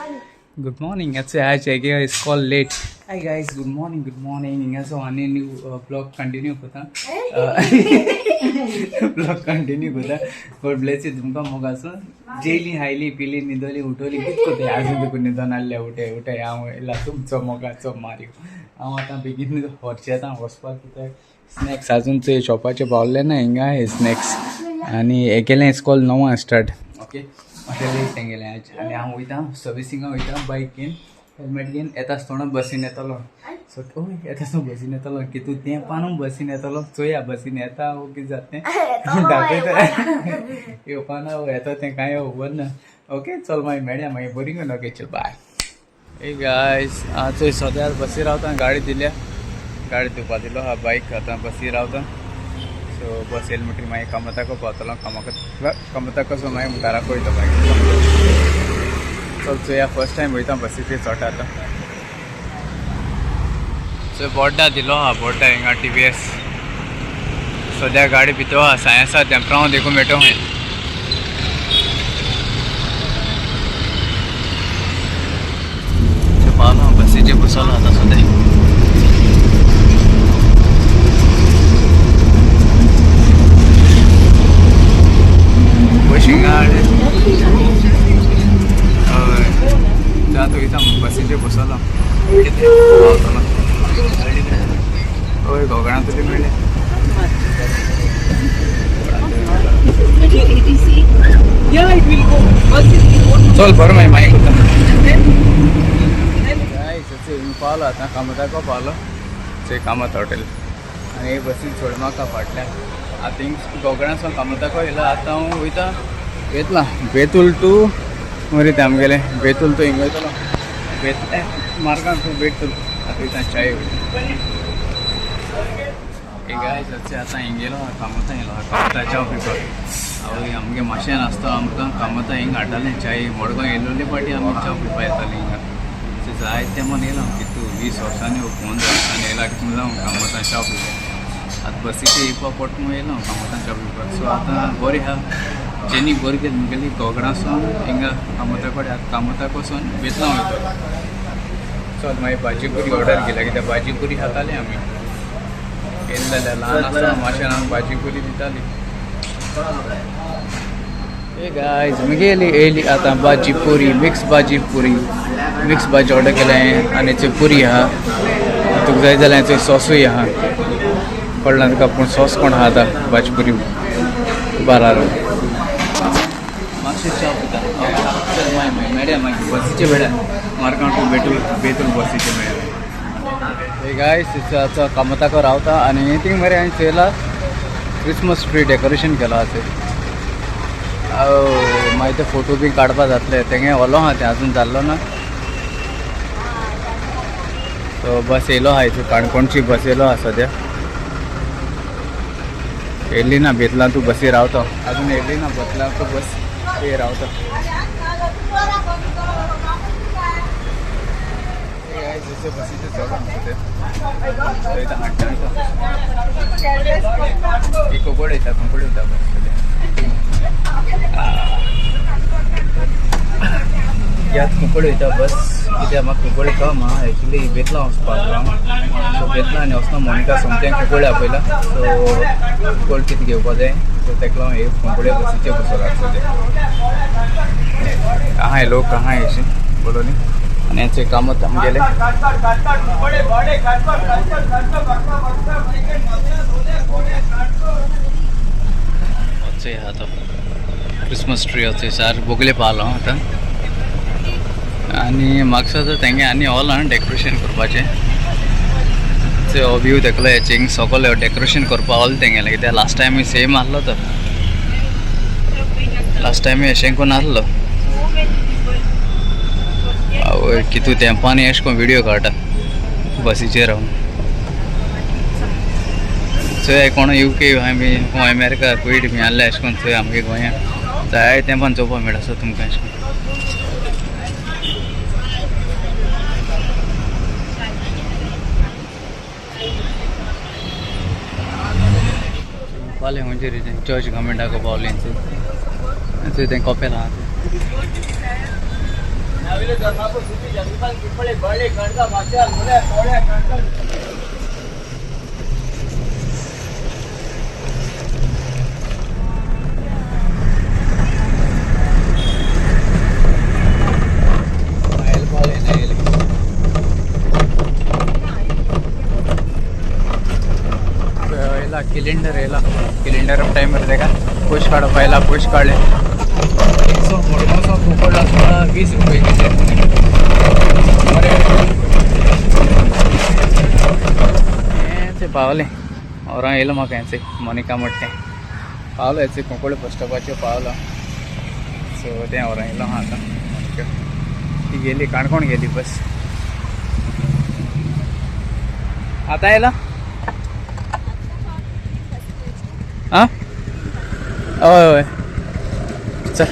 Good morning. आज again is call late. Hi guys, good morning, good morning. हिंगासो आनी new blog continue करता, blog continue करता. गॉड Blaise you. तुमकां मोग आसूं. जेयली, खायली, पिली, न्हिदली, उठवली, कित करता आजून देखून न्हिदोन आहले. उठे उठे, हांव येयला तुमचो मोगाचो मारयो. हांव आतां बेगीन हॉर्चे आतां वचपाक, कित्याक स्नॅक्स अजून चोय शॉपाचे पावले ना. हिंगा हे स्नॅक्स आनी हेगेलें इस्कॉल 9 स्टार्ट. ओके, मातशें लेट तेंगेलें आज. आनी हांव वयता सर्विसिंगा, वयता बायक घेवन, हेल्मेट घेवन. येता आसतना बसीन येतलो. सो हय, येता आसतना बसीन येतलो. कितू तें पानू बसीन येतलो. चोया बसीन येता वो कितें जाता तें दाखयता. येवपाना येता तें कांय खबर ना. ओके, चल मागीर मेळया मागीर. बरी करून. ओके, चल बाय. ए गायस, चोय सद्या बसी रावता. गाडी दिल्या, गाडी धुवपा दिलो हा बायक. आतां बसी रावता. सो बस येयली म्हणटकीर मागीर कामताको पावतलो. कामाक कामताको मागीर घराक वयता मागीर. चल चोया, फर्स्ट टायम वयता बसीचेर चोडटा आतां. चोय बोड्डा दिलो हा, बोड्डा हिंगा टीव्हीएस. सद्या गाडी भितर आहा. साय आसा, तेंपराव देखून मेळटो खंय. पावलो, बसीचेर बसलो आतां सद्या. बस हिंगा. हय, आतां वयता, बसीचेर बसलो. कितें पावतलो. हय, गोगणां तुजें मेळ्ळें. Yeah, it will go. Bus is it. चल बरें, मागीर मागीर करता. पावलो आतां कामताको पावलो. चोय कामत हॉटेल आनी हे बसीन सोड म्हाका फाटल्यान. आतां हिंग गोगणासून कामताको येयला. आतां हांव वयता बेतला, बेतूल टू मरे तें आमगेलें बेतूल टू हिंग वयतलो. बेतले मार्गान टू बेतूल. आतां वयता चाय. हे गायस, आतां हिंग येयलो, कामता येयलो, कामता च्याव पिवपाक. हांव आमगे माशेन आसता, आमकां कामता हिंग हाडटालें चाय. मडगांव येयलोले पाटी आमी च्याव पिवपा येताली हिंगा. जायते तेमान येयला हांव, कितू 20 वर्सांनी, 15 वर्सांनी येयला कितू जावं कामतान च्याव पिवपाक. आतां बसीचेर येवपा पडटा म्हणून येयलो हांव कामतान च्याव पिवपाक. सो आतां बरी आहा जेनी, बरी केली मुगेली. गोगणासून हिंगा कामता कडेन, आतां कामता कोसून बेतलां वयतलो. चल मागीर भाजी पुरी ऑर्डर केल्या, कित्याक भाजी पुरी खाताली आमी केली जाल्यार. ल्हान आसतना माशेन आमकां भाजी पुरी दिताली. हे गायज, मुगेली येयली आतां भाजी पुरी, मिक्स भाजी पुरी. मिक्स भाजी ऑर्डर केलें आनी ती पुरी आहा. तुका जाय जाल्यार थंय सॉसूय आहा. कळ्ळें तुका? पूण सॉस कोण आहा आतां भाजी पुरी बारार? मातशें च्या पिता. चल मागीर मागीर मेळया. मागीर बसीचे मेळया. मारगांव टू बेतूल, बेतूल बसीचे मेळया. हे गायस, आतां कामताको रावता आनी थिंग मरे हांवें चोयला क्रिसमस ट्री डेकोरेशन केलां थंय. मागीर ते फोटो बी काडपा जातले. तेंगे व्हरलो आहा, तें अजून जाल्लो ना. सो बस येयलो आहा हितून, काणकोणची बस येयलो आहा. सद्या येयली ना. बेतलां तूं बसी रावता, अजून येयली ना. बेतलां तूं बस ते रावता. बसीचे चलो आमचें ते हाडटा. एक कोंकण वयता, कोंकण वयता बस सद्या. यात कुंकळी वयता बस, कित्याक म्हाका कुंकळी काम आहा. एक्चुली बेतलां वचपाक हांव. सो बेतलां आनी वचना मोनिका सोमतें कुंकळी आपयला. सो कुंकळ कितें घेवपा जाय, सो तेका लागून एक कुंकळे बसीचे बसोला सद्या. कहाँ है लोग, कहाँ है अशें बोलो न्ही. आनी हेंचें कामत आमगेलें. चोय आतां क्रिसमस ट्री चोय सार बोगले पावलो हांव आतां. आनी म्हाका दिसता तेंगे आनी हॉल आहा डेकोरेशन करपाचें. चोय हो व्यू देखलो, हेचे सगळें डेकोरेशन करपा हॉल तेंगेलें. कित्याक लास्ट टायम सेम आहलो तो, लास्ट टायम अशें करून आहलो. आवय, कितू तेंपानी अशें करून व्हिडियो काडटा बसीचेर हांव. चोय कोण युके बी, कोण अमेरिका, कुवेट बी आहले अशें करून. चोय आमगे गोंया जाय तेंपान चोवपाक मेळटा. सो तुमकां अशें करून पावलें खंयचे रे तें चर्च गव्हर्मेंटाक पावलें. चोय तें कपेल आहा. किलिंडर येयला, किलिंडर टायमर तेका पयशे काडप आयला, पयशे काडले. 100 मडगांवचो कुंकळ्ळ आसता 20 रुपये कितें बरें. हेंच पावलें, वरां येयलां म्हाका. हेंच मोनिका म्हणटा तें पावलो, हेच कुंकळ्ळ बस स्टॉपाचेर पावलो. सो तें वरां येयलो आहा आतां मोनिका. ती गेली, काणकोण गेली बस. आतां येयला. आं, हय हय, चल.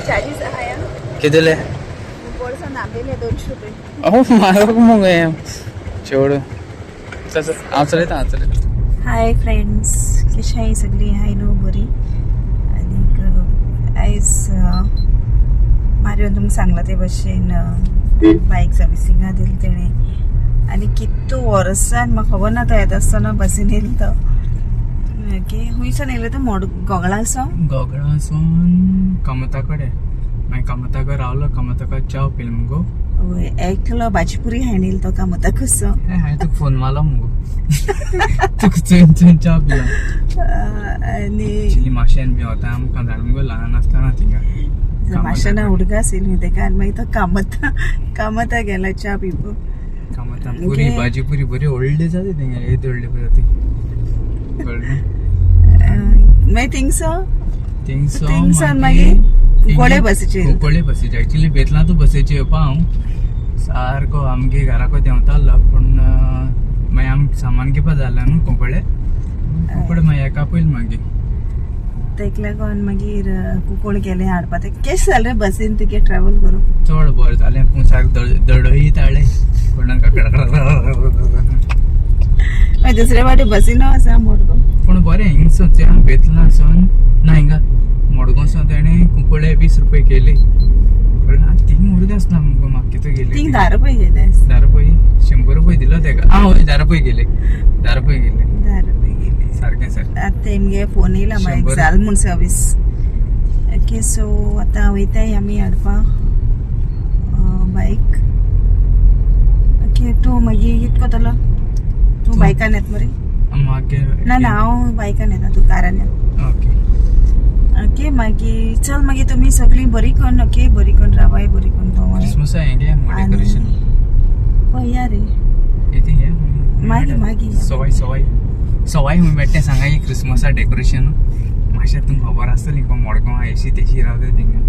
चार्जीस आहाय. कितले? बोरसान आंबेले 200 रुपये. अहो, म्हारग मुगो हें चेडूं. चल चल, हांव चलयता, हांव चलयता. हाय फ्रेंड्स, कशी आहे सगळी? हाय न्हू बरी. आनीक आयज मारियोन तुमकां सांगलां ते भशेन बायक सर्विसिंगा दिली तेणें. आनी कितू वर्सान म्हाका खबर ना, तो येता आसतना बसीन येयलो तो. ओके, हुंयसान येयलो तो? मोड गोगळासो. गोगळासून कामता कडेन, मागीर कामताकर रावलो, कामताकर च्याव पिल मुगो. हय, एकलो भाजी पुरी खायन येयलो तो कामता कसो. हांवें तुका फोन मारलो मुगो, तुका चोयन चोयन च्याव पिला. आनी एक्चुली माशेन बी वता आमकां धाड मुगो ल्हान आसतना थिंगा. माशेना उडगास येयली तेका आनी मागीर तो कामता कामता गेला च्या पिवपाक. कामता पुरी, भाजी पुरी बरी व्हडली जाता थिंगा, येदी व्हडली जाता, कळ्ळें? मागीर थिंगसो थिंगसो. थिंगसान मागीर कुंकळे बसीचेर. कुंकळे बसीचेर. एक्चुली बेतलां तूं बसीचेर येवपा हांव सारको आमगे घराको देंवतालो, पूण मागीर आमकां सामान घेवपा जालें न्हू कुंकळे. कुंकळे मागीर एका पयलीं मागीर. तेका लागून मागीर कुंकळ गेले हाडपा. ते केशें जालें बसीन तुगे ट्रॅवल करूंक? चड बरें जालें, पूण सारकें दडय ताळें. मागीर दुसरे फावटी बसीन वचा मडगांव. पूण बरें, हिंगसून त्या बेतलासून ना हिंगा मडगांवसून तेणें कुंकळे 20 रुपये केली, कळ्ळें? थिंग उडगास ना मुगो म्हाका कितें गेले. थिंग 10 रुपये गेले. 10 रुपये, 100 रुपये दिलो तेका. आं हय, 10 रुपये गेले, 10 रुपये गेले. 10 रुपये गेले. सारकें सारकें. आतां तेमगे फोन येयला मागीर 100. जाल म्हूण सर्वीस. ओके, सो आतां वयताय आमी हाडपा बायक. ओके, तूं मागीर कित कोतलो तूं? बायकान येता मरे? मागीर. ना ना, हांव बायकान येता, तूं कारान यो. ओके. ओके, मागीर चल, मागीर तुमी सगळीं बरी करून, ओके, बरी करून रावाय, बरी करून भोंवाय. क्रिसमसा हें गे डेकोरेशन. पळया रे. येते हे. मागीर मागीर. सवाय सवाय सवाय खूंय मेळटा तें सांगा. क्रिसमसा डेकोरेशन मातशें तुमकां खबर आसतली कोण मडगांव येशी तेशी रावता थिंगा.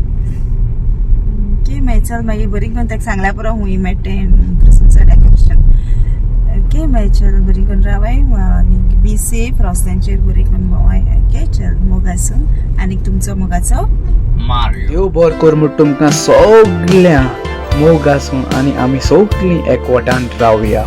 ओके, मागीर चल, मागीर बरी करून ताका सांगल्या पुरो खूंय मेळटा तें क्रिसमसा डेकोरेशन. ओके, मागीर चल, बरी करून रावाय आनी बी सेफ, रस्त्यांचेर बरी करून भोंवाय. ओके, चल, मोग आसूं आनी तुमचो मोगाचो मारियो. देव बरो कर म्हूण तुमकां सगळ्या, मोग आसूं आनी आमी सगळीं एकवटान रावया.